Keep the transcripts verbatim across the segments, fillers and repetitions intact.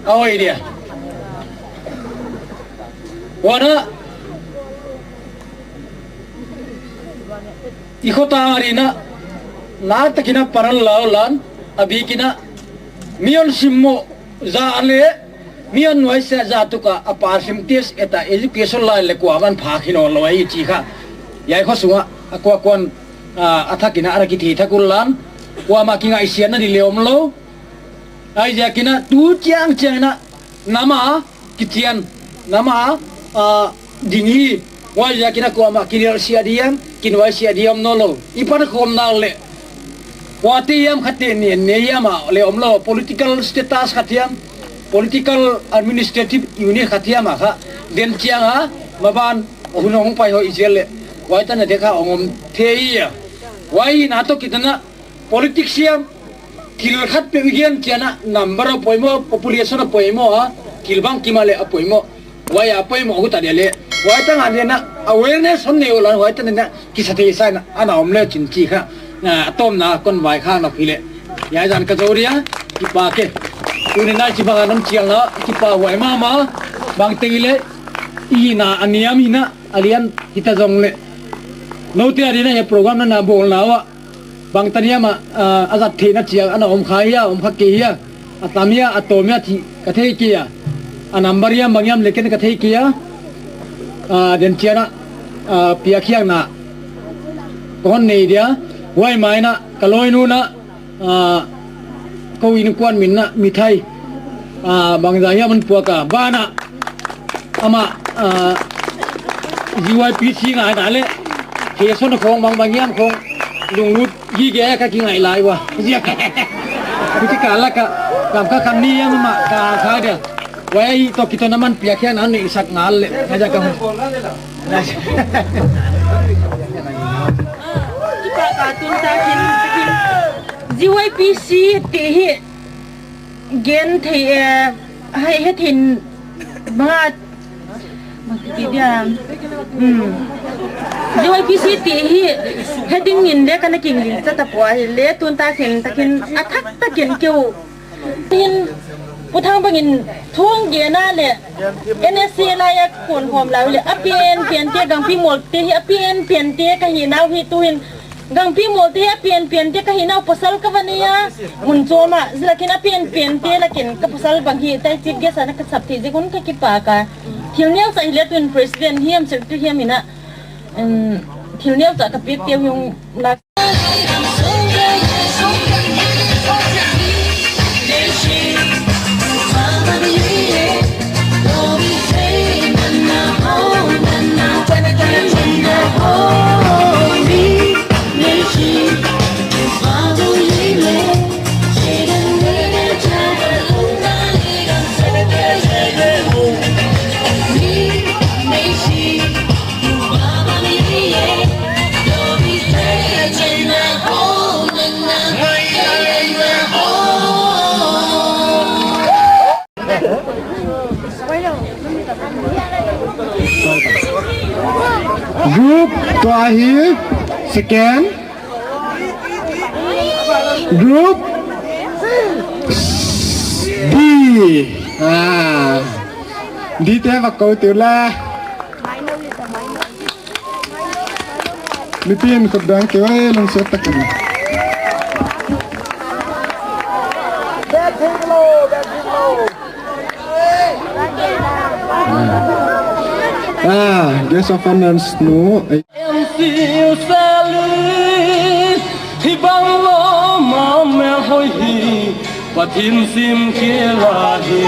Aoiria. Wana, ikhota arina, nata kina paran lao lan, abi kina, mion simo za ale, mion nuaisa za tuka apa simtis eta education la le kuaman phakino lo ai chiha. Ya ikhosua, akua kuan, ah, atakina ara kiti takulan, kuama kinga isiana di leomlo, Aiya kina tu chiang chiang na, nama kitian, nama, ah, dini. Waiya kina kuama kinil sia diam, kinwai sia diam nolo. Ipan kom nale. Wati yam khati ni, ni yama le omlo political status khatiam, political administrative unit khatiam ha. Den chiang ha, maban, ohunong pai ho isele. Waitana deka ongom teia. Wai nato kitana, Politics ya, til khat pe wikian chiana, number of poimo, population of poimo, ha, til bang kimale a poimo. Waya poimo uta dele. Waitana dena awareness hon ne ulan, waitana dena kisa te isa na, ana omle chin chiha. Na atom na kon wai ha na pile. Ya jan ka joria, kipa ke. Tuni na chiba nam chiang na, kipa wai mama, bang tengile, ina aniam ina, alian kita jongle. No te arina ya program na na bol na wa. Bang tania ma, ah, azat thena chia, ana om khaya, om khakeya, atamia, atomia ti, kathei kia. Anambaria mangiam leken kathei kia. Ah, den chiana, ah, piakiang na. Kon nei dia, wai maina, kaloi nuna, ah, ko ini kuan minna, mithai. Ah, bang daya man puaka, bana. Ama, ah, G Y P C ngai dale. Ke son khong bang bang yang khong. Lung lut, gi ge ka ki ngai lai wa. Kuti kala ka, kam ka kam ni ya mama, ka, ka dia. Waya i to kito naman piakian anu isak ngal le. Ngaja ka. Kipa ka tun takin, takin. G Y P C ti hi. Gen thei, eh, hai, he thin, banga, banga ti dia. Hmm. G Y P C ti hi, he ding ngin de kana king ding sa ta pua hi le tun ta kin, ta kin, athak ta kin keu. Tin, puthang bangin, thung gena le, N S C la ya kun hom la le, apien, pien te, gang pi mol te hi, apien, pien te, ka hi nau hi tu hin, Gangpi mol te apien pien te ka hina pasal ka bania. Mun choma, lakin apien pien te lakin ka pasal bang hi tai chief guest ana ka sap te jekun ka kipaka. Thil niang sa hile tun president hiam secretary hiam ina. Em, thil niang sa ka pit te yung na. Group to ahi second. Group D. Ah. D te ba ko te la. Lipin ko dang ke wai lang setak ni. Ah, guest of honors nu. M C Sali, hibang lo ma mel hoi hi. Pathin sim ke lahi.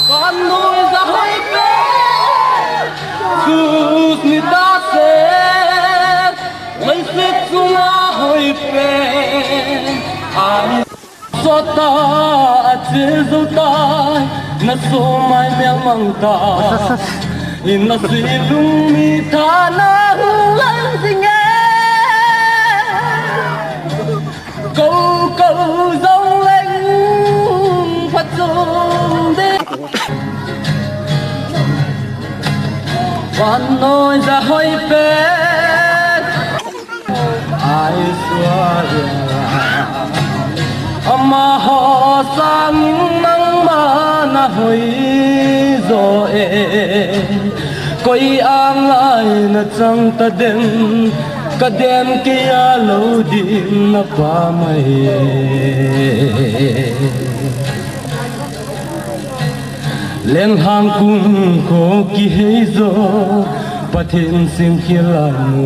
Banoi za hoi pe. Sus ni ta se. Wai se suma hoi pe. Ai sota ache zo tai. Na so mai mel mang ta. Ina si lung mi ta na lang singe. Kou, kou, zong leng, pha zong de. Wan noi za hoi pe. Ai sua ya. Ama hosa nang mana hoi zo e. Koi ang lai na chang ta den, ka den ke ya lo din na pa mai e. Lenghang kung ko ki heizo, pathin sim khilanu.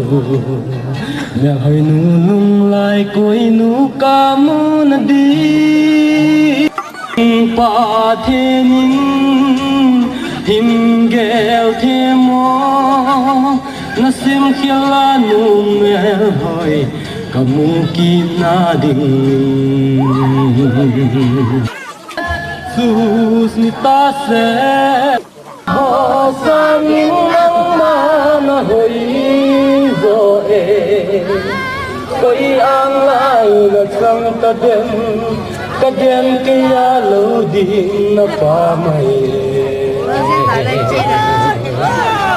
Mel hoi nu lung lai koi nu kamu na di. Pathinin him gel thimo, na sim khilanu mel hoi kamu ki na ding. Sus ni tase. Hosa ni nang mana hoi zo e. Koi ang lai na chang ta den. Ka den ke ya lo din na pa mai.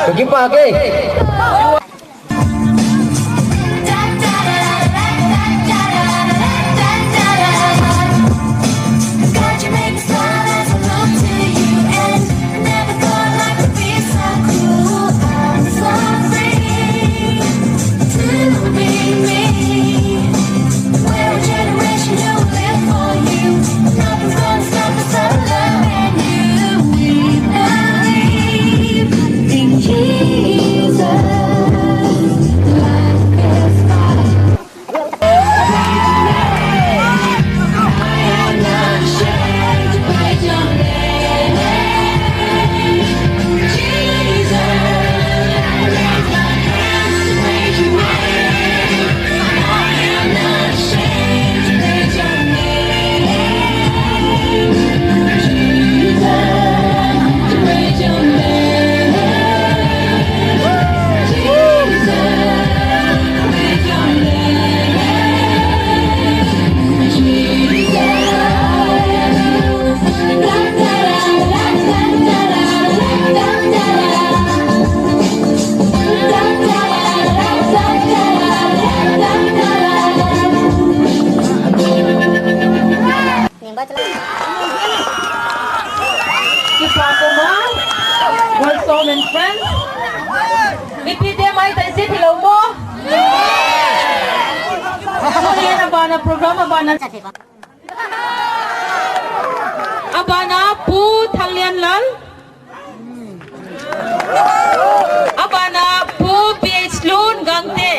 Kaki pa ke. Kipako ma, Wilson and friends. Mipi de mai ta isi pilo mo. Suri na bana programa bana. Abana Pu Thanglianlal. Abana Pu P H Lun Gangte.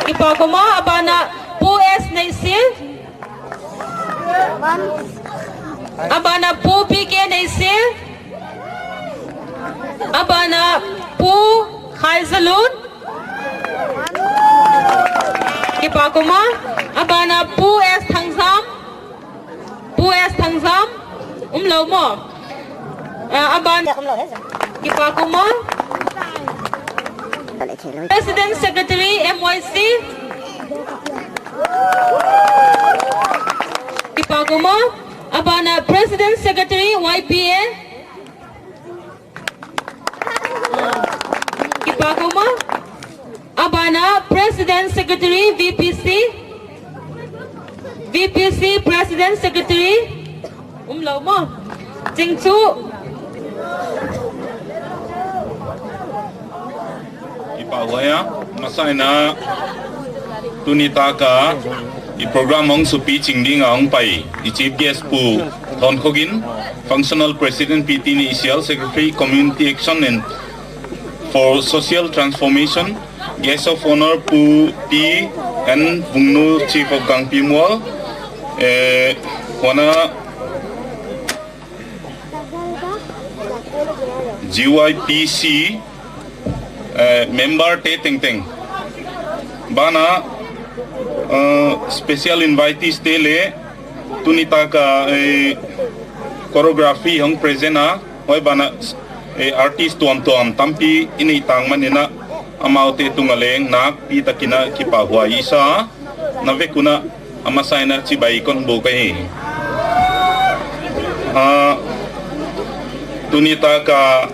Kipako ma abana Pu S Neisil. Abana Pu P K Neisil. Abana Pu Khaisalun. Kipako ma abana Pu S Thangsam. Pu S Thangsam, umlo mo. Ah, aban. Kipako ma. President Secretary M Y C. Kipako ma. Abana President Secretary Y P A. Kipako ma. Abana President Secretary V P C. V P C President Secretary. Umlo mo. Chingchu. Ipa waya, masai na tunita ka i program ong supi chingding ong pai i chief guest Pu Thon Khogin, functional president P T ni isial secretary community action and for social transformation, guest of honor Pu T N Vungnu, chief of Gangpimwal, eh, wana G Y P C, eh, member te tengteng. Bana, eh, special invitees te le tunita ka, eh, choreography hong present a, hoi bana, eh, artist tuam-tuam tampi ini tang manina amau te tungaleng nak pi takina kipa hua isa. Na wekuna ama saina chibai kon bukai. Ah, tunita ka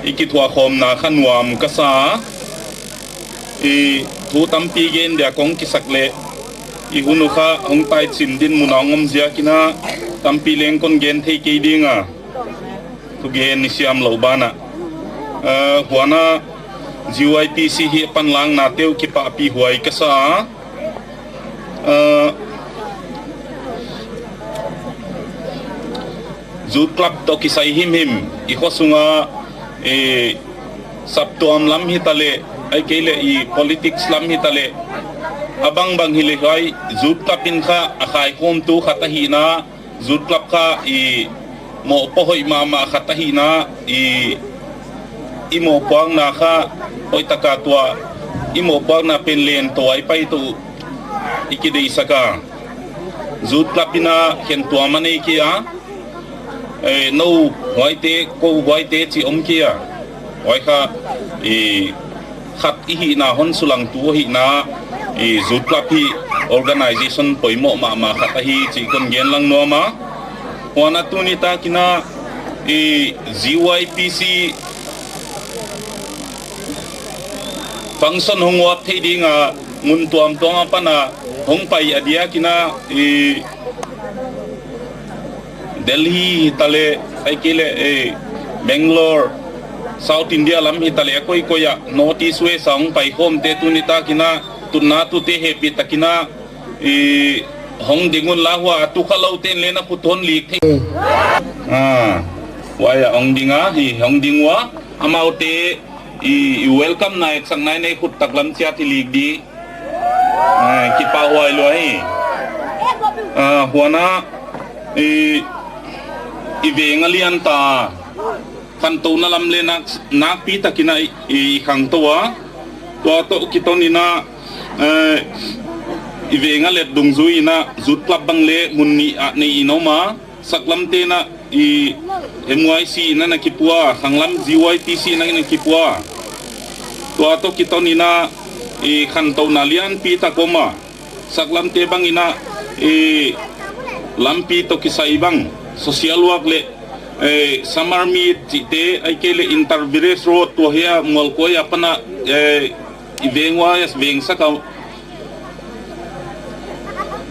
ikithua hom na khanuam kasa. I thu tampi gen dia kong kisakle. Ihunu ka hong tai chin din muna ongom zia kina tampi lengkon gen thei kei dinga. Tuge nisiam lau bana. Eh, huana G Y P C hi panlang na teu kipa pi huai kasa. Eh, Youth Club to kisai him him, i hosunga, eh, saptuam lam hitale, ai keile i politics lam hitale, abang bang hile huai, Youth Club in ka, akai hom tu kata hina, Youth Club ka, i mo pohoi mama kata hina, i, i mo puang na ka, oi taka tua, i mo puang na penlen to ai pai tu, i kide isaka. Youth Club ina hen tua mane ikia, eh, no, huaite, ko huaite chi omkia. Huaika, eh, hat ihi na hon sulang tuo hi na, eh, Youth Club hi organization poimo ma, ma hat ahi chi kon gen lang no ma. Huana tuni ta kina, eh, G Y P C function hong wap thei dinga mun tuam tuang apa na hong pai adia kina, eh, Delhi hitale, ai kile, eh, Bangalore, South India lam hitale, akoi koya, North East West, aung pai hom te tuni ta kina, tu na tu te hepi ta kina, eh, hong dingun lahua, tu kalau ten lena puton lik te. Ah, waya hong dinga, hi hong dingwa, amau te, i, i welcome na ek sang nai nei hut taklam cia ti lik di. Eh, kipa huai lua hi. Ah, huana, i, i venga lian ta. Kan to na lam le nak, nak pi ta kina i, i hang to wa. Tua to kiton ina, eh, i venga let dung zui ina Youth Club bang le mun ni a ni inoma. Saklam te na i M Y C na na kipua, hanglam G Y P C na na kipua. Tua to kiton ina i kan to na lian pi ta koma. Saklam te bang ina i lampi to kisai bang. Social work le, eh, summer meet chi te ai kele interviews road to hea mol ko ya pana, eh, i vengwa ya veng saka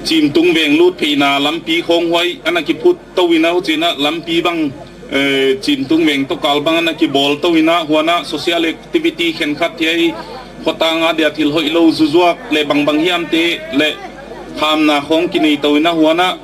chimtung veng lut pe ina lampi hong huai ana kiput. Tawina hutsina lampi bang, eh, chintung weng to kalbang na kibol tawina huana social activity khen khat yai hotanga dia thil hoi lo zuzuak le bang bang hiam te le ham na hong kini tawina huana.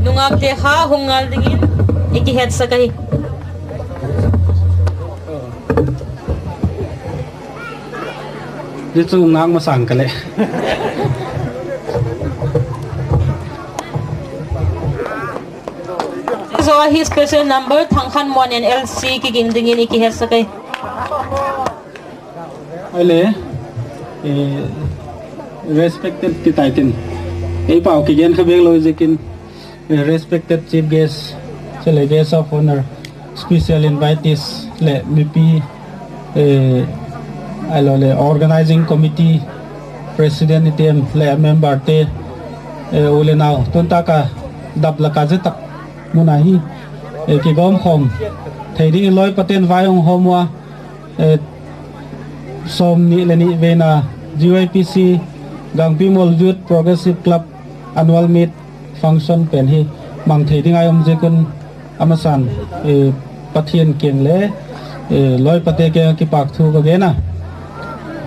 Nungak te ha hong ngal dingin, ikihet sakahi. Dito ngang masangkale. So his special number, thangkhan mon en L C kiging dingin ikihet sakahi. Aile, eh, respected titaitin. Ei pau kigen kebek lo jekin, eh, respected chief guest, chele guest of honor, special invitees, le mipi, eh, ailo le organizing committee president item, le member te, eh, ule nau, tuntaka dap la kajetak munahi, eh, kigom hom, thei di loi paten vai ong homwa, eh, som ni le ni vena G Y P C Gangpimol Youth Progressive Club Annual Meet Function pen hi mang thei ding ayom jekun amasan, eh, patien keng le, eh, loi pate ke kipak thu ko gena.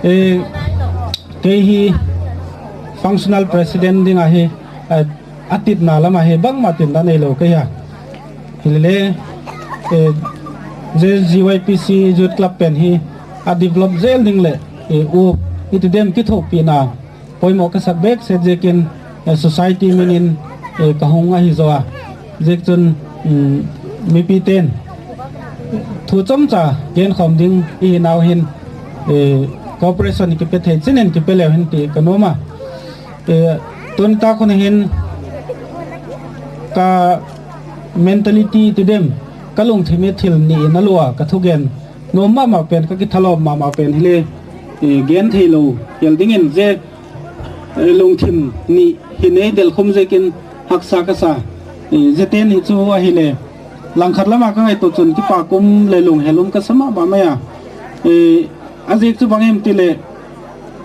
Eh, kei hi functional president ding ahi, eh, atit na lama hi bang matin dan elo kei ha. Hilele, eh, je G Y P C Youth Club pen hi a develop jel ding le, eh, u itidem kitho pina. Poimo kasak bek se jekin, eh, society minin, eh, kahung ahi joa. Jekchun, mm, mipi ten. Thu chomcha gen khom ding i nau hin, eh, cooperation kipethei chinen kipelew hin ti kanoma. Eh, tun ta khon hin ka mentality tidem, ka lungthim thil ni na lua ka thugen. No mama pen ka kithalo mama pen hile, eh, gen thei lo, yel dingin je, eh, lungthim ni hinei del khum jekin haksa kasa, eh, jeten ni chu ahile. Langkhat lama ka ngai to chun kipa kum le lung helum ka sama ba maya. Eh, ajik chu bangem tile,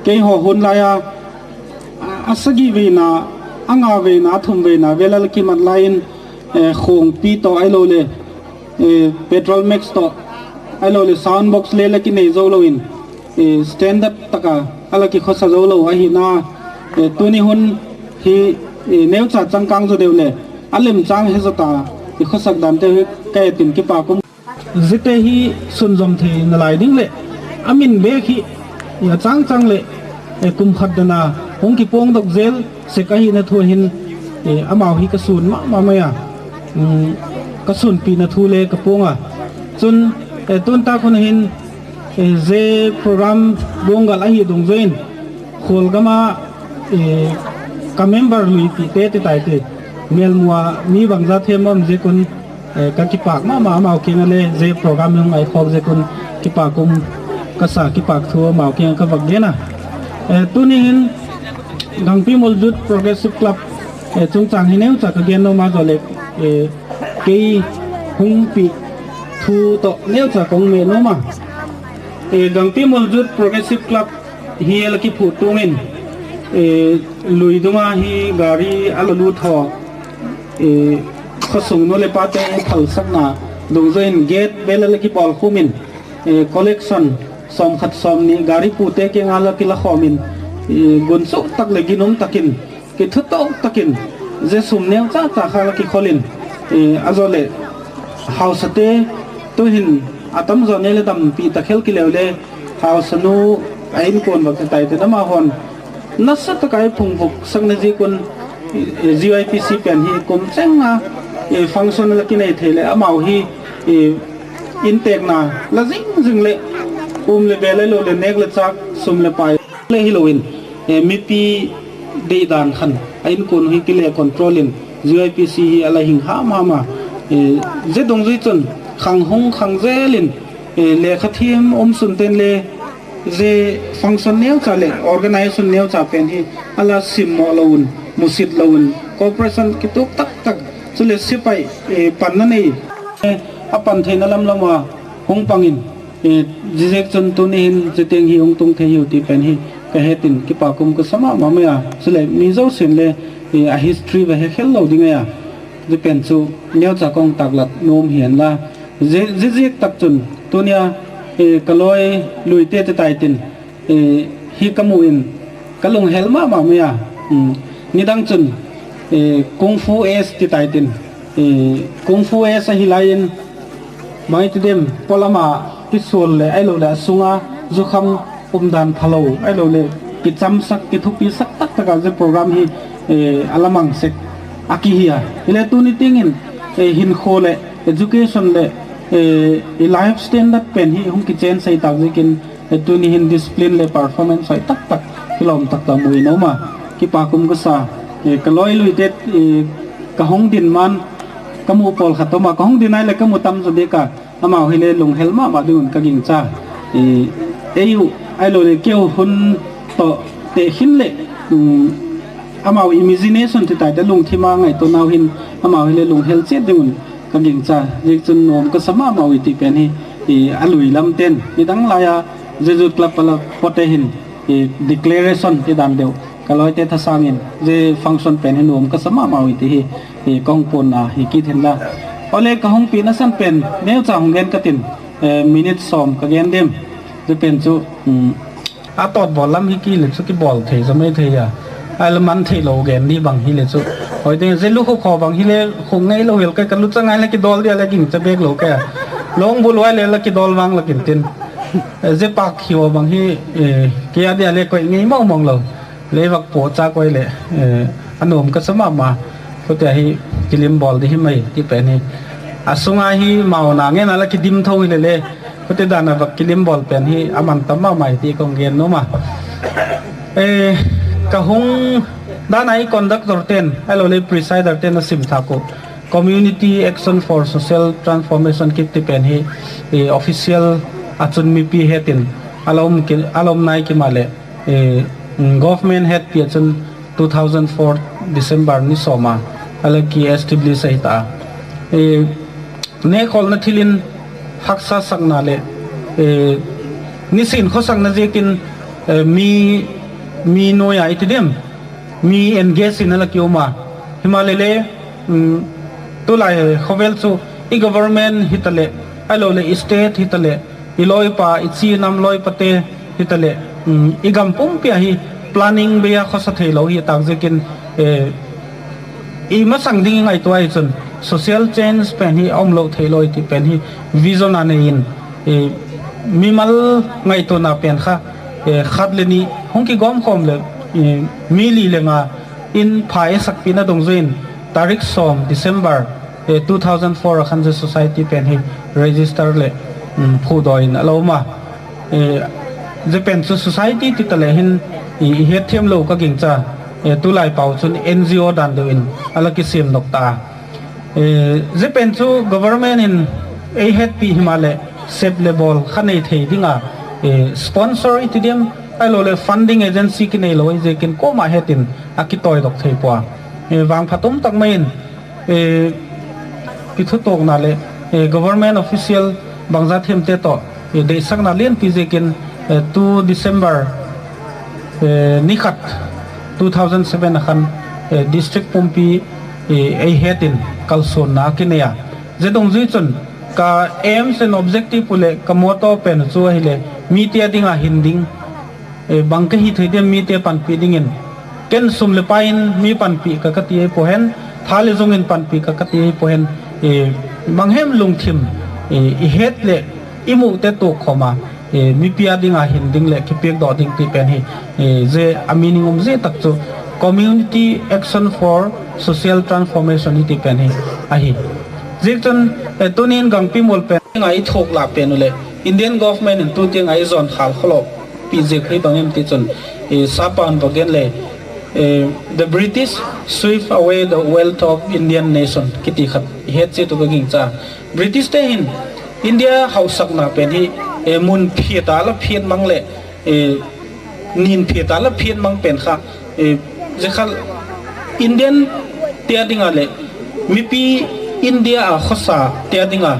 kei ho hun laya, a, asagi wena, anga wena, athum wena, wela laki mat lain, eh, khong pito, ai lo le, eh, Petrol Max to, ai lo le sound box le laki nei jou lo in, eh, standard taka, ala ki khosa jou lo, ahi na, eh, tuni hun hi, eh, neu cha chang kang jo deu le, alem chang he jota, i khosak dan te kaya tin kipa kum. Jete hi sun jom the na lai ding le, amin be hi, ya chang chang le, eh, kum khat dana, hong ki pong dok jel, se ka hi na thu hin, eh, amau hi ka sun ma, ma, ma ya. Mm, ka sun pi na thu le ka ponga. Chun, eh, tun ta khon hin, eh, je program bongal ahi dung join. Khol gama, eh, ka member lui pi te te tai te. Mel mua mi bang ja the mam je kun, eh, ka kipak ma, ma, ma, okay, ngale je program yung ai khok je kun kipak kum kasa kipak thu ma, okay, ka bak gena. Eh, tuni hin Gangpimul Youth Progressive Club, eh, chungchang hi neu cha ka gen no ma jole, eh, kei hung pi thu to neu cha kong me no ma. Eh, Gangpimul Youth Progressive Club hi el ki phu tungin, eh, lui dunga hi gari ala lu tho, eh, khosung no le pate phal sakna, dung join gate bela le ki bol khumin, eh, collection som khat som ni gari pute ke ngala ki la khomin, eh, gun su tak le ginum takin, ki thuto takin, je sum neu cha cha khala ki kholin, eh, ajole, hausa te, tu hin, atam jo ne le dam pi takhel ki leu le, hausa nu, ain kon bak tai te nama hon, nasa ta kai phung buk sang ne ji kun, eh, G Y P C pen hi kum cheng a, eh, function la kinai thele amau hi, eh, intek na la jing jing le, um le bele lo le nek le chak sum le pai le hi lo win, eh, mipi de dan khan ain kun hi kile control in G Y P C hi ala hing ha ma ma, eh, je dong ji chun khang hung khang je lin, eh, le khathim um sun ten le, je function neu cha le, organization neu cha pen hi, ala sim mo lo un, musit lo un, cooperation kituk tak tak, chule sipai, eh, pan na nei, eh, apan thei na lam lam wa, hung pangin, eh, jijek chun tuni hin, jiteng hi hung tung thei hiu ti pen hi, ka hetin, kipa kum ka sama ma mea, chule mi jo sin le, eh, a history ba he khel lo ding ya, je pen chu, neu cha kong tak lak, nom hien la, Je, je, jek tak chun, tunia, eh, kaloi lui te te tai tin, eh, hi kamu in, kalung hel ma ma mea, mm, nidang chun, eh, Kung Fu S ti tai tin, eh, Kung Fu S a hi lai in, mai ti dem, polama, ti sul le, ai lo le, sunga, jukham, umdan phalo, ai lo le, ki cham sak, ki thupi sak tak tak a je program hi, eh, alamang sek, aki hia, ile tuni tingin, eh, hin khole, education le, eh, i life standard pen hi hung ki change sai tak jikin, eh, tuni hin discipline le performance sai tak tak, kilom tak tak mui no ma. Kipa kum kasa, eh, kaloi lui te, eh, kahung din man, kamu pol khatoma, kahung din ai le kamu tam so de ka, amau hile lung hel ma ma dun ka ging cha. Eh, ayu, ai lo le keu hun to te hin le, mm, amau imagination te tai de lung thima ngai to nau hin, amau hile lung hel che dun. Ka ging cha, jek chun nom ka sama ma wi ti pen hi, i, alui lam ten, i dang la ya, je youth club pala pote hin, i, declaration ti dan deu, kaloi te tha sangin, je function pen hin nom ka sama ma wi ti hi, i, kong pon na, i, kit hin la. Ole ka hung pi na san pen, neu cha hung gen ka tin, eh, minute som ka gen dem, je pen chu, mm, Atot bol lam hi ki le chu ki bol thei, jomei thei ya. Alman thei lo gen di bang hile chu. Oi de ze lu khu kho bang hile khu ngai lo hil ka ka lu chang ai la ki dol dia la ging che bek lo ka. Long bul wai le la ki dol bang la kin tin. Ze pak hi o bang hi, eh, kia dia le koi ngai mau mong lo. Le bak po cha koi le, eh, anom ka sama ma. Ko te hi kilim bol di hi mai ti pen hi. Asunga hi mau na ngen ala ki dim thong hile le. Kuti dana bak kilim bol pen hi aman tama mai ti kong gen numa. Eh, kahung dana i conductor ten, alo le presider ten asim thaku. Community Action for Social Transformation kiti pen hi, eh, official achun mipi hetin. Alom ki, alom nai ki male. Eh, mm, government head pi achun two thousand four December ni soma, ala ki establish ai ta. Eh, ne khol na thilin haksa sakna le, eh, ni sin kho sakna jekin, eh, mi, mi noya itidem, mi engage na la ki uma. Himalele, mm, tula, eh, khobel su i government hitale, alo le i state hitale, i loipa, i chinam loipa te, hitale, mm, i gam pumpi ahi planning beya khosa thei lo hi tak jekin, eh, i masang ding ngai tuai chun, social change pen hi om lo thei lo ti pen hi vision ane in, eh, mimal ngai tu na pen kha, eh, khat le ni hong ki gom kom le, eh, mili le nga in pha esak pina dong zuin, tarik som December, eh, two thousand four akhan je society pen hi register le, mm, phu doi na lo ma. Eh, je pen su society ti tale hin i, i het them lo ka ging cha, eh, tulai pau chun N G O dan dewin, ala ki sim dok ta. Eh, je pen su government in ei het pi himale sep le bol khane thei dinga, eh, sponsor itidem, ai lo le funding agency ki nei lo je kin koma hetin aki toi dok thei pua. Eh, wang phatum tak main, eh, pithu tok na le, eh, government official bangza them te to, eh, de sak na lien pi jekin, eh, two December, eh, nikhat two thousand seven akhan, eh, district pumpi, eh, ei hetin kalson na kineya. Jedong jui chun ka aims and objective pule ka motto pen chu ahile, mi tia dinga hinding. Eh, bangke hi thoi dia mi te panpi dingin. Ken sum le pain mi panpi ka kati ai pohen, thale jongin panpi ka kati ai pohen, eh, manghem lungthim, eh, i het le, i mu te to khoma, eh, mi pia dinga hinding le, ki piek do ding ti pen hi, eh, je a meaning um je tak chu, Community Action for Social Transformation i ti pen hi, ahi. Jikchun, eh, tunin gang pi mol pen, ngai thok la pen le, Indian government in tu ti ngai zon hal kholo. Pi jek hi bangem ti chun, eh, sapan bagen le, eh, the British sweep away the wealth of Indian nation. Kiti khat, het si tu ka ging cha. British te hin, India hausak na pen hi, eh, mun phiet ala phiet mang le, eh, nin phiet ala phiet mang pen kha, eh, jekhal Indian tia dinga le, mipi India a khosa tia dinga,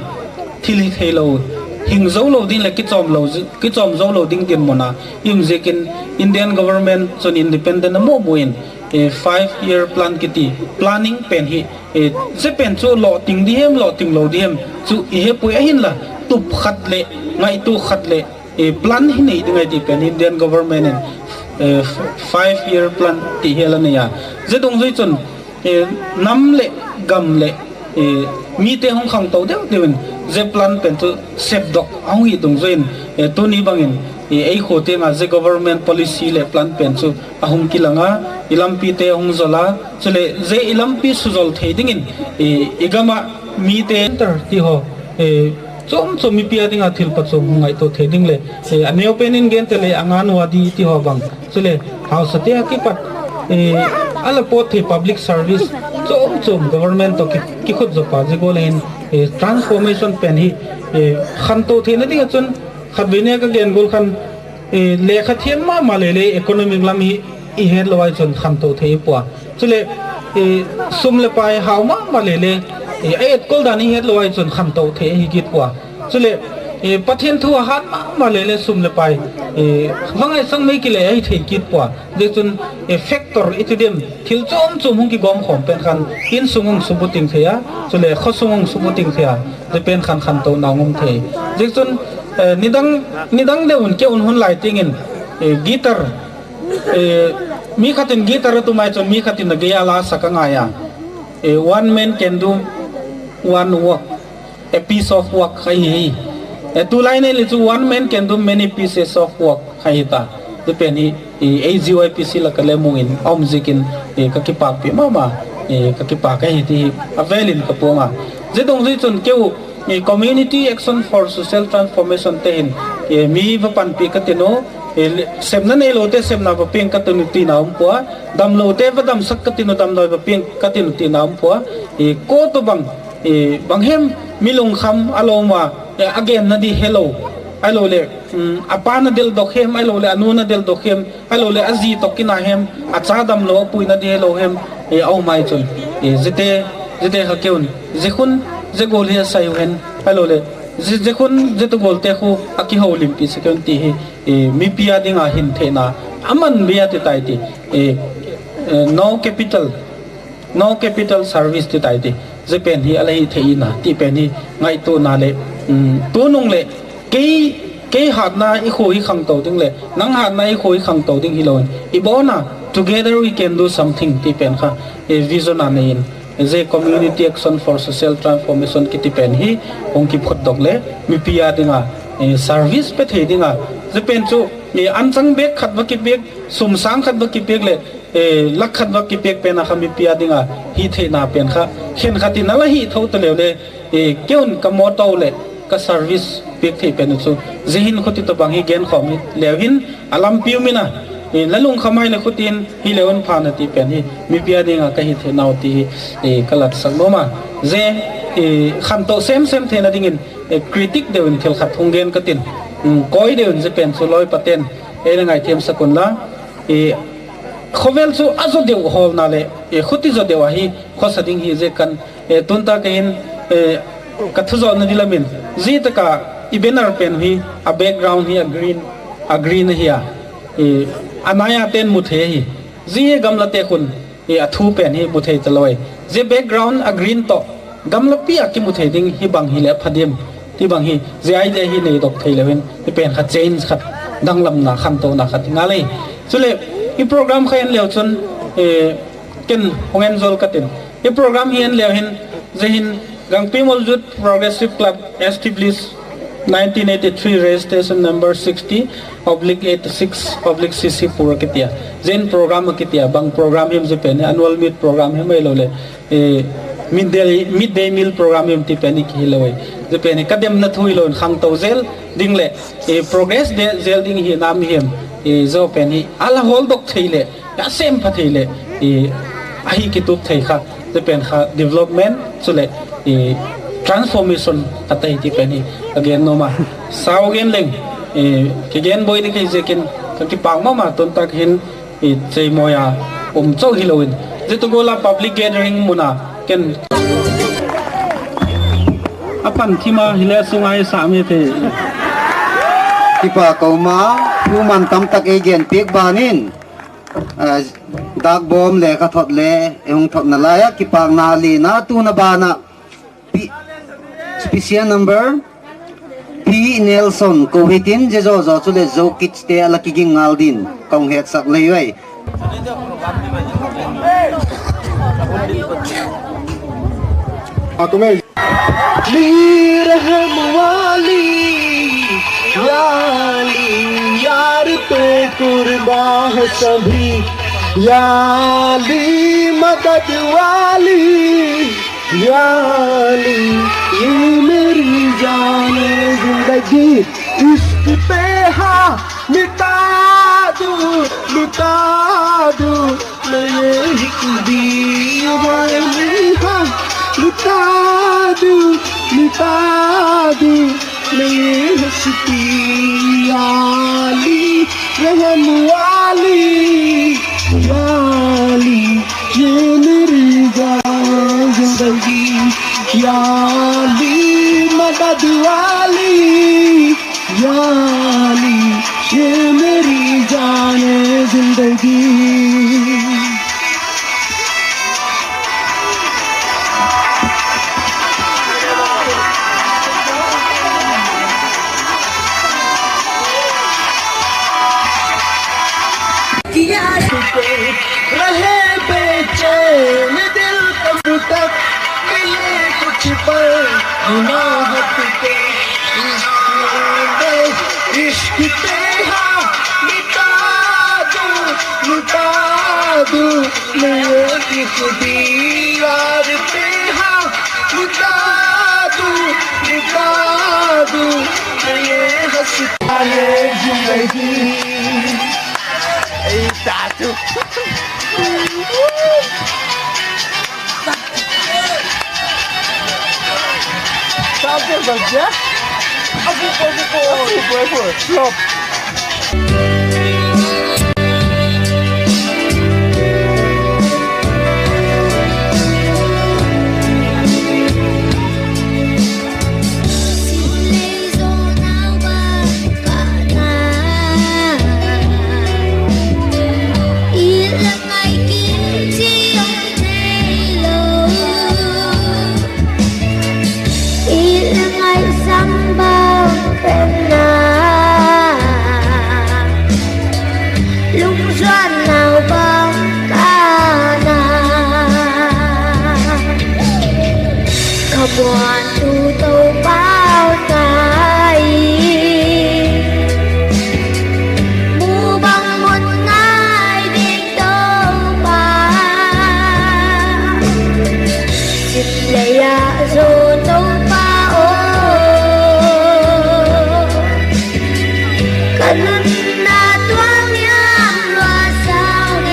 thili thei lo, hing zo lo din le kichom lo, kichom zo lo ding din mona, im jekin Indian government chun independent mo buin, eh, five year plan kiti, planning pen hi, eh, je pen chu lo ting di hem, lo ting lo di hem, chu ihe pui ahin la, tup khat le, ngai tu khat le, eh, plan hi nei dingai ti pen Indian government in, eh, five year plan ti hela ne ya. Je dong jui chun, eh, nam le, gam le, eh, mi te hong khang tau deu dewin, je plan pen chu sep dok, hong hi dong juin, eh, tu ni bangin, eh, ei kho te nga je government policy le plan pen chu, ahung kilanga, ilampi te hong jola, chule je ilampi sujol thei dingin, eh, igama mi te enter ti ho, eh, Chom chom mi pia ding a thil pa chom ngai to the ding le. Eh, aneo penin gente le angan wadi ti ho bang. Chule, hausa te akipat, eh, ala pot the public service. Chom chom government to ki, ki khut jopa, je golen, eh, transformation pen hi, eh, khanto the na ding chun, khat bene ka gen gol khan, Eh, lekha thiang ma malele economic lam hi, i het lo wai chun khanto the i pua. Chule, eh, sum le pai hau ma malele, eh, ai et kol dan i het lo wai chun khanto the i kit pua. Chule, eh, pathian thua hat ma malele sum le pai, eh, wangai sang mei kile ai the kit pua. Je chun, eh, factor itu dem, thil chom chom hung ki gom khom pen khan, in sungung subuting thea, chule kho sungung subuting thea, de pen khan khanto na ngum the. Je chun, eh, nidang, nidang de un ke un hun lai tingin, eh, guitar, eh, Mi katin gita ratu mai chon mi katin na geya la saka ngaya. Eh, one man can do one work. A piece of work kai hi. Eh, tu lain e litu one man can do many pieces of work kai ta. Depend hi, eh, A G Y P C la kale mungin, om zikin, eh, kakipak pi mama, eh, kakipak kai hi ti avelin kapunga. Zedong zui chon keu, eh, Community Action for Social Transformation te hin, eh, mi papan pi katino, eh, le-, semna ne lo te semna paping katino tina umpua, dam lo te padam sak katino dam doi paping katino tina umpua, eh, ko to bang, eh, bang hem milung kham aloma, eh, again na di hello. Ai lo le, mm, apa na del dok hem, ai lo le anu na del dok hem, ai lo le azi toki na hem, acha dam lo apui na di hello hem, eh, au mai chon. Eh, zete, zete hakeun, zehun, zegol he sai hen, ai lo le, ze-, zehun, zetu gol te hu, aki ho limpi sekeun ti he, eh, mi pia dinga hin te na, aman bia te tai ti, eh, eh, no capital, no capital service ti tai ti. Zepen hi ala hi thei na, ti pen hi ngai tu na le, mm, tunung le, kei, kei hat na i hu i khang tau ding le, nang hat na i hu i khang tau ding hi lo. I bo na, together we can do something, ti pen kha, eh, vision na ne in. Ze Community Action for Social Transformation kiti pen hi, ong ki phot dok le, mi pia dinga, eh, service pe thei dinga. Zepen chu, eh, an chang bek khat ba ki bek, sum sang khat ba ki bek le, eh, lak khat ba ki pek pen a kha mi pia dinga hi the na pen kha, khen kha ti na la hi thau te leu le, eh, keun ka mo tau le, ka service pek the pen chu, ze hin khuti to bang hi gen khom hi, leu hin, alam piu mi na, eh, la lung khamai le khutin, hi leu hin pha na ti pen hi, mi pia dinga ka hi the nau ti hi, eh, ka lat sak no ma, ze, eh, khan to sem sem the na dingin, eh, critic de win thil khat hung gen katin, mm, koi de win ze pen chu loi paten, eh, na ngai them sakun la, eh, Khobel su azo deu hol na le, e, khuti zo deu ahi, khosa ding hi ze kan, e, tunta ke hin, e, ka thuzo na dilamin. Zi ta ka i benar pen hi, a background hi a green, a green hi a. E, anaya ten muthe hi. Zi he gamla te khun, e, a thu pen hi muthe taloi. Ze background a green to. Gamla pia ki muthe ding hi bang hi le phadim. Ti bang hi, ze ai de hi ne dok thei le win, ti pen khat change khat, danglam na khan to na khat ngalei. Sule, i program kha en leu chun, eh, ken hongen zol katin. I program hi en leu hin, ze hin, Gangpimol Youth Progressive Club, established nineteen eighty-three, registration number sixty, oblique eighty-six, oblique C C pura kitia. Zen program kitia, bang program him ze pen, annual meet program him ai lo le. Eh, midday, midday meal program yum ti peni ki hilo wai. Ze peni kadem na thui lo khang tau zel, ding le, eh, progress de zel ding hi nam him, eh, zo peni, ala hol dok thei le, ya sem pa thei le, eh, ahi ki tup thei kha, ze pen kha development, sule, eh, transformation, ata hi ti peni, again no ma. Sao gen leng, eh, ki gen boi ni kai ze ken, ka ki pang mama, ton tak hin, I chei moya, um, chou hilo win. Ze tu gola public gathering muna, ken. Apan thima hile sungai sa mi te. Kipa ko ma, human tam tak egen pik banin. Ah, dak bom le ka thot le, e hung thot na laya, kipa na li na tu na bana. Pi-, special number, Pi Nelson, ko hitin je zo zo chule zo kich te ala ki ging ngal din, kong het sak lei wei. Li raham wali, ya li, yaar pe kurban hai sabhi, ya li, madad wali. या अली, ये मेरी जान जिंदगी, इश्क पे हाँ मिटा दूँ, लुटा दूँ, मैं ये एक दीवानी हाँ, लुटा दूँ, मिटा दूँ, मैं ये हस्ती। या अली, रहम वाली, या अली, ये मेरी जान जिंदगी, या अली मदद वाली, या अली, ये मेरी जान जिंदगी। इश्क ते हा मिटा दूँ, मिटा दूँ, मैं एक दीवार पे हा मिटा दूँ, मिटा दूँ, मैं ये हंसता है जिंदगी। ए, सासू। También los ya. Así fue, así fue. Así fue, fue. Flop. Kha buan tu tau pau tai. Mu bang mut ngai dik tau pa. Sip le ya zo tau pa o. Kanun na tuang yang luasang e.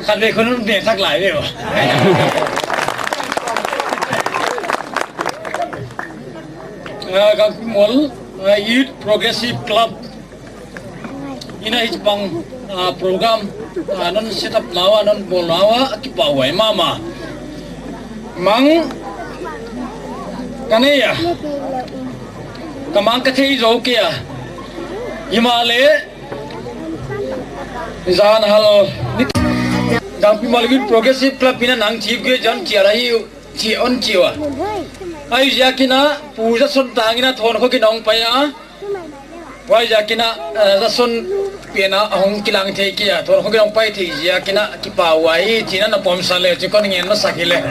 Khat wi khun nek thak lai wi. Ah, Gangpimol, ah, Youth Progressive Club. Ina hijpang, ah, program, ah, non set up nawa, non bol nawa, kipa wai mama. Mang, kane ya. Kamang kathei jo kia. Imale, jan hal, Gangpimol Youth Progressive Club ina nang chief ge jan chiara hiu, chi on chiwa. Ai ya kina, puja son tangina thon ko kinong paya. Wai ja kina, eh, Jackson pina hong kilang te kia, to hong kilang pai te ja kina kipa wai, tina na pom sale, chikon ngin na sakile.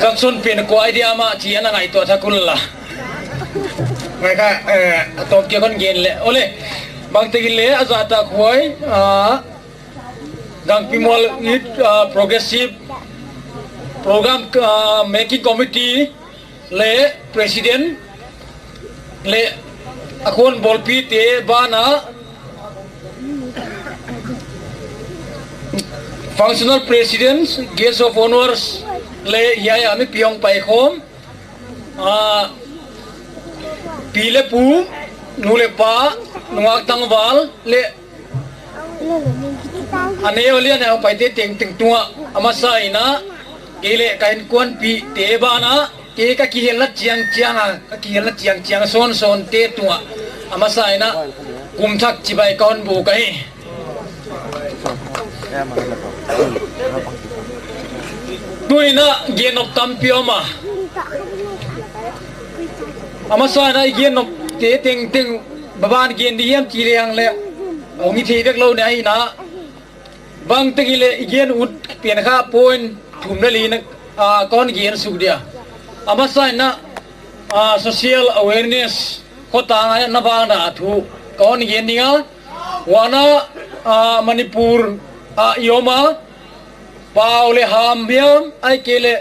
Jackson pina ko idea ma, tina ngai to ta kulla. Ngai ka, eh, to kia kon gen le. Ole, bang te le, aja ta kuai, ah, Gangpimol Youth, ah, Progressive Program, ah, Making Committee le President, Le akhon bolpi te bana functional presidents, guest of honors le yaya mi piong pai hom. Ah, pi le pu, nu le pa, nu ngak tang wal le Ane yoli ane au paite teng teng tunga amasa ina, kele kain kuan pi te bana, ke kakihel na chiang chiang a, kakihel na chiang chiang son son te tunga amasa ina, kumthak chibai kaon bu kai. Tu ina genop tampioma. Amasa ina genop te teng teng baban gen diam chiriang le. Ongi thei dek lo ne ai na. Bang tegi le igen ut pien ha point thum le lina, ah, kon gen suk dia. Amasa ina, ah, social awareness kota na bang na thu kon gen dinga. Wana, ah, Manipur, ah, ioma pau le ham biam ai kele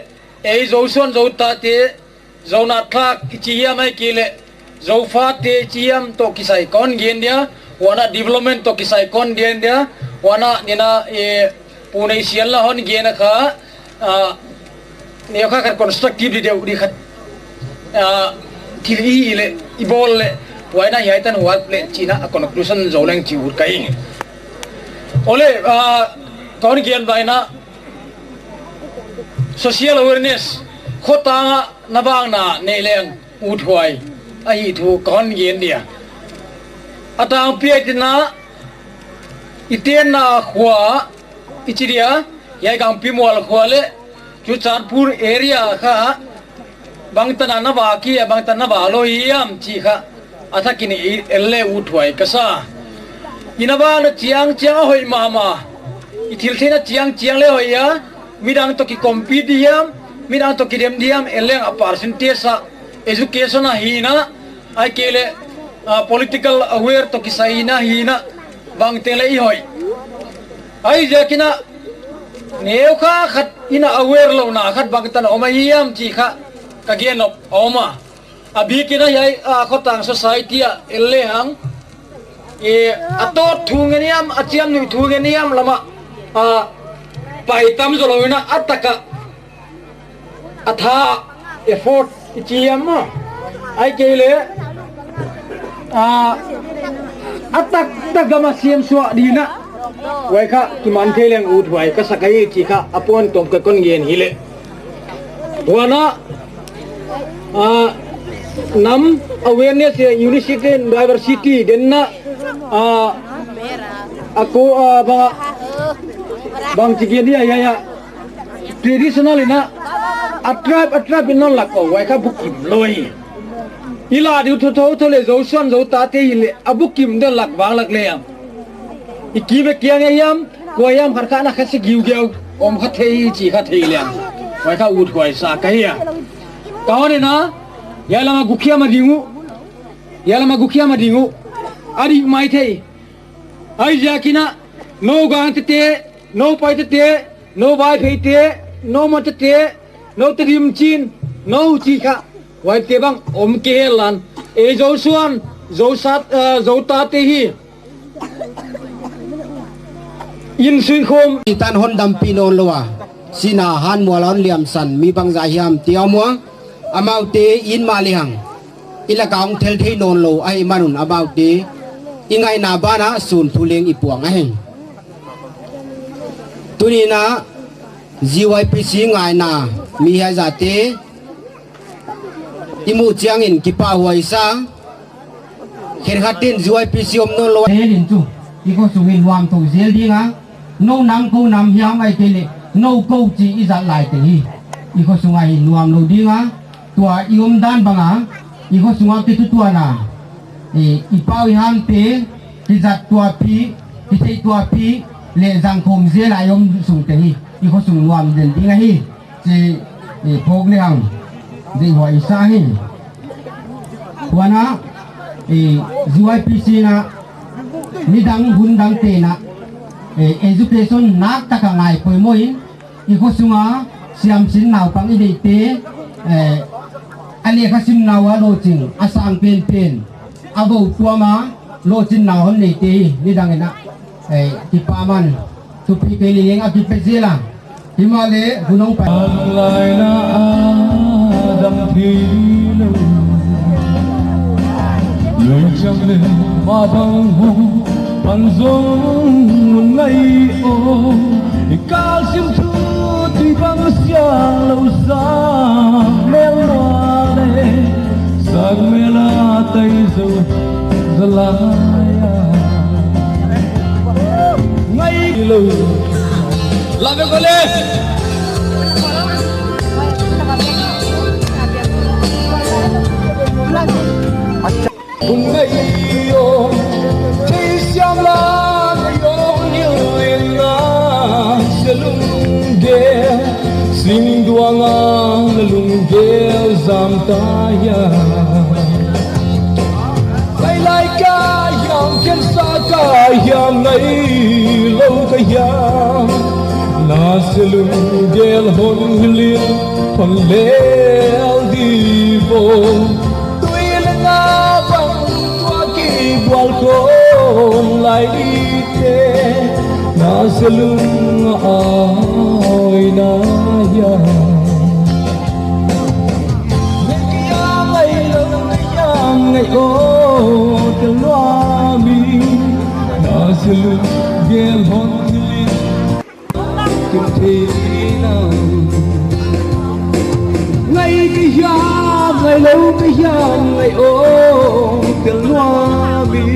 ei zouson zoutate Zona tlak ichihiam ai kile, zoufate ichihiam to kisai kon gendia, wana development to kisai kon gendia, wana nina, eh, pune isian la hon gena ka, ah, ne ka ka constructive di de uri khat, ah, tili i ile, ibol le, waina hiaitan huat le, china a conclusion zoleng chi ur kaing. Ole, ah, kon gen baina, social awareness, khotanga nabang na ne leng ut huai. Ahi thu kon gen dia. Atang pia itina, iten na khua, ichiria, yai kang pimwal khua le, Churachandpur area kha, bang tana na ba kia, bang tana ba lo yam chi kha. Ata kini i-, ele ut huai kasa. Ina ba na chiang chiang hoi mama. Ithil thina chiang chiang le hoi ya. Midang to ki compete yam. Midang to ki dem diam eleng a percentage sa. Education a hina. Ai kele, ah, political aware to ki sa hina hina. Bang tele i hoi. Ai jakina. Neu kha khat ina aware lo na khat bang tana oma yam chi kha. Kagienop oma. Abi kina yai, ah, khotang society a elehang. E, ato thungen yam, achiam nu thungen yam lama, ah, paitam zolo wina ataka. Atha effort ichiam ma. Ai kele, ah, atak tak gama siem sua dina. Waika kiman keleng ut waika sakai chika apon tom ke kon yen hile. Wana, ah, nam awareness ya unicity and diversity denna, ah, ako, ah, ba, bang chigen dia ya, ya. Traditional ina, a tribe, a tribe inon lako, waika bukim, loi. Ila di utho, utho, utho le zousuan zoutate ile, abukim den lak bang lak le yang. Ikibe kiang yam, Kuayam kharkana khasi giu giau, om khathei chi khathei liang. Wai kha ut kuai sa kahia. Kaone na, yalama gukhia madingu. Yalama gukhia madingu. Adi mai thei. Ai jakina, no gang tete, no pai tete, no bai phei te, no ma tete, no tedim chin, no chi kha. Wai tebang om kelan. E zousuan, zousat, eh, zoutate hi. Insui khom. Itan hon dampi non lowa. Sina han mualon liam san mi bang za hiam tiamua. Amau te in malihang. Ila kaung thel thei non lo ai manun amau te. Ingai na bana sun thuleng ipuang aheng. Tuni na G Y P C ngai na mi hai za te. Imu chiang in kipa huai sa. Kher khatin G Y P C om no lo. Telin tu. Iko sungin huam to zel dinga. No nang ko nam hiam ai tele. No ko chi izat lai te hi. Iko sunga hi nuam lo dinga. Tua iom dan banga. Iko sunga ke tu tua na. E, ipau iham te. Kizat tua pi. Kitei tua pi. Le zang kom zel ai om sung te hi. Iko sung nuam zel dinga hi. Che, eh, pok le ang. Dei wa isa hi. Wana, eh, G Y P C na, ni dang hun dang te na, eh, education nak taka ngai poi moi, iko sunga, siam sin nau pang ide te, eh, Alé kasim nawa lochin, asang pen pen. Abo tuama lochin nawa hon nei tei, ni dang ena. Eh, tipaman, tupi keli lenga kipesila. Himale, gunong pa. Ang lain na Adam tilo. Luyang le mabang ho, panzong ngai o. Ikal sim tu ti bang siang lo sa, mel wale, sang mela tai zo, zalaya. Ngai lo. Labe kole. Bun ngai yo, chei siam la ngai yo, nil ina selunge, sing duanga lelunge zamtaya. Lai lai kayam, kensa kayam, lai lo kayam. Na selung gel hon hilin, hon lel dibo. Tui lenga bang tuaki bual kon lai ite. Na selung ai na ya. Ngai kayam ngai lo kayam ngai o te luami. Na selung gel hon hilin. Ngai kayam ngai lo kayam ngai o te luami.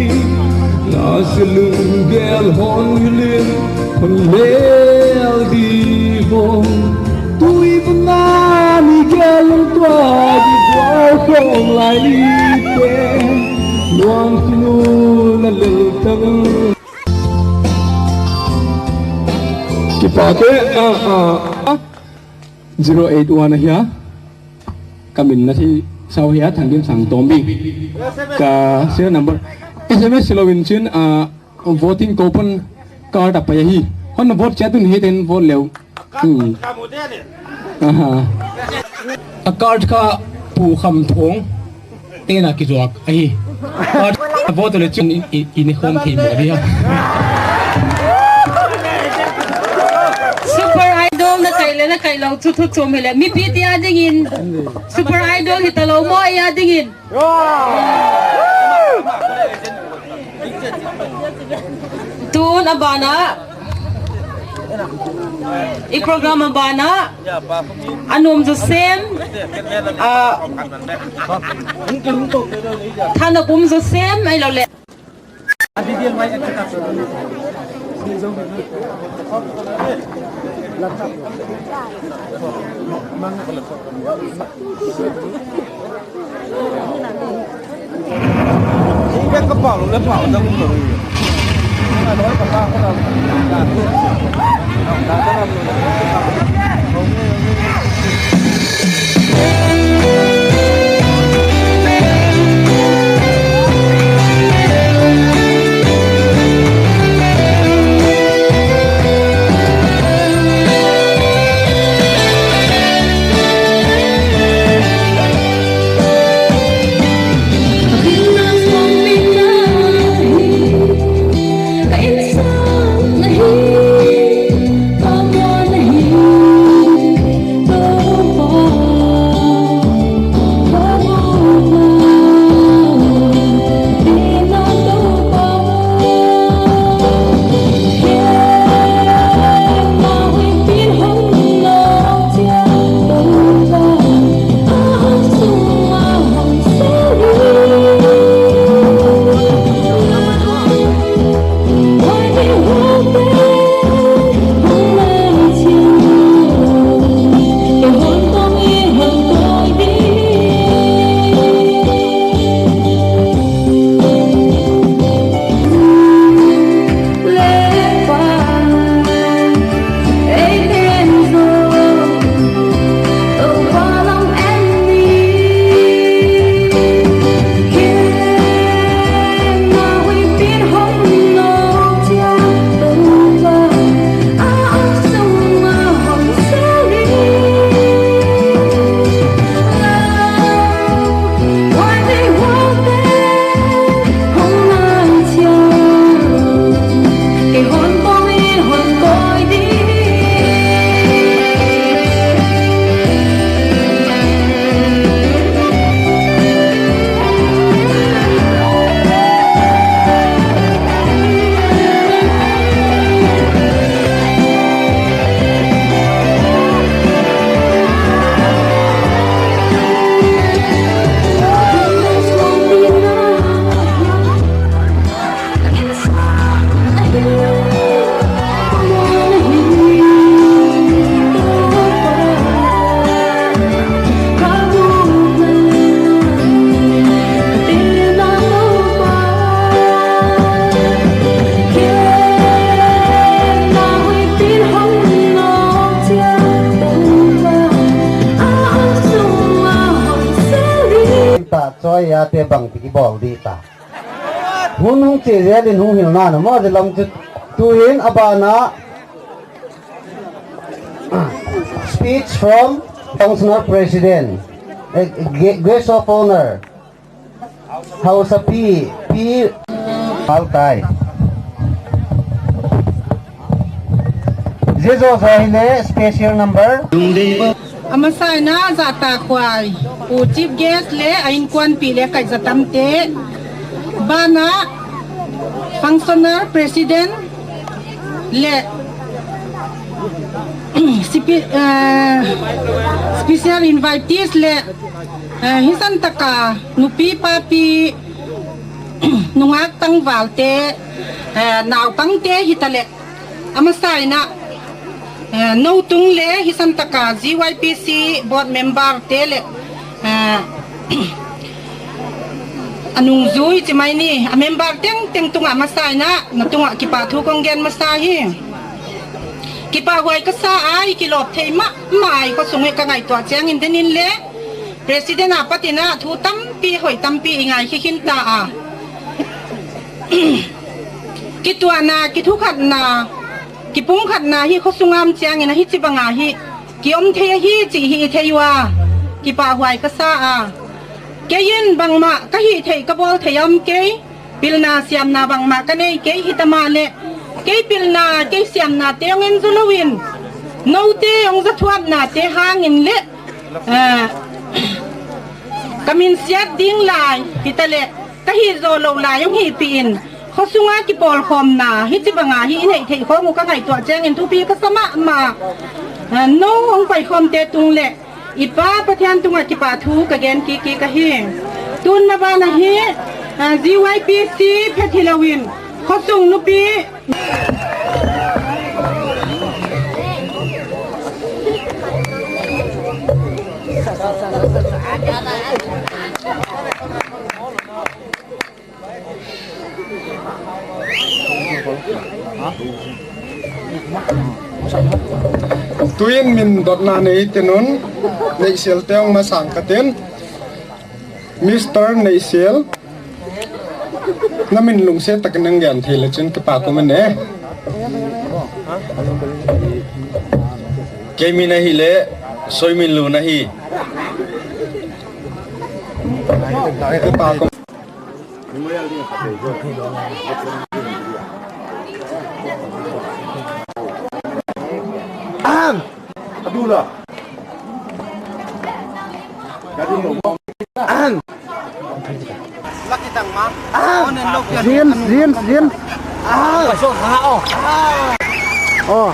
Na selung gel hon hilin. Pangel di bo, tui bangani gel tua di bo kong lai lite, luang tinu na lelutang. Kipake, ah, ah, ah. Zero eight one hia. Kamin na si sao hia thangdim sang tombi. Ka serial number. S M S lo win chin, ah, Voting coupon card apa ya hi. Hon vote chatun hi ten vote leu. Hmm. Aha. A card ka pu kham thong. Tena ki juak ahi. Card vote le chun i, i, ini khom thi mo dia. Super Idol na kai le na kai lo chu thu chum hele. Mi pi ti a dingin. Super Idol hita lo mo ya dingin. Tun abana, i program abana, anum jo sem, ah, thanop um jo sem, ai lo le. Ate bang tiki bol di ta. Hun hung che jelin hung hil na na mo de long tu, tuin aba na. Speech from Functional President, eh, gue-, Guest of Honor. Hausa P, P, Altai. Jesu sa hile special number. Amasa ina Jata Khwai, pu chief guest le ainkuan pi le kaisa tamte. Bana functional president le spe-, eh, special invitees le, eh, hisan taka nupi papi nungak tang walte, eh, nau tangte hitale. Amasa ina, eh, nou tung le hisan taka G Y P C board member te le, eh, anung jui chimai ni, a member teng teng tunga masa ina, na tunga kipa thu konggen masa hi. Kipa huai kasa ai kilop thei ma, ma ai ko sungi ka ngai tua chiang in denin le. President a pati na thu tampi hoi tampi ingai hihin ta a. Kitua na, kithu khat na, kipung khat na hi khosungam chiang ina hi chibanga hi. Kiom thei hi chi hi thei wa. Kipa huai kasa a. Keyin bangma kahi thei kabol thei am kei. Pilna siamna bangma kanei kei hitama le. Kei pilna kei siamna te ong en zulowin. Nou te ong zathuapna te hangin le. Eh, kamin siat ding lai, pitale, kahi zolo lai, yung hi piin. Khosunga kipol khom na, hi chibanga, hi inei thei khom ka ngai tua cheng in tupi ka sama ma. Eh, no, ong pai khom te tung le. Ipa pathian tunga kipa thu ka gen kiki kahi. Tun mabana hi, eh, G Y P C phet hilawin. Khosung nupi. Tuin min dot na nei tenun, nei sel teong masang katen, Mister Nei sel. Na min lungse tak nang yan thile chen ke pa ko mene. Kemi na hile, soy min lu na hi. Ke pa ko. Ang! Adula. Ang! Ang! James, James, James. Ang! Oh. Oh.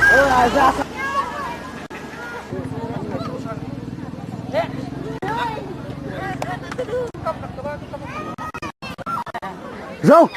Zo.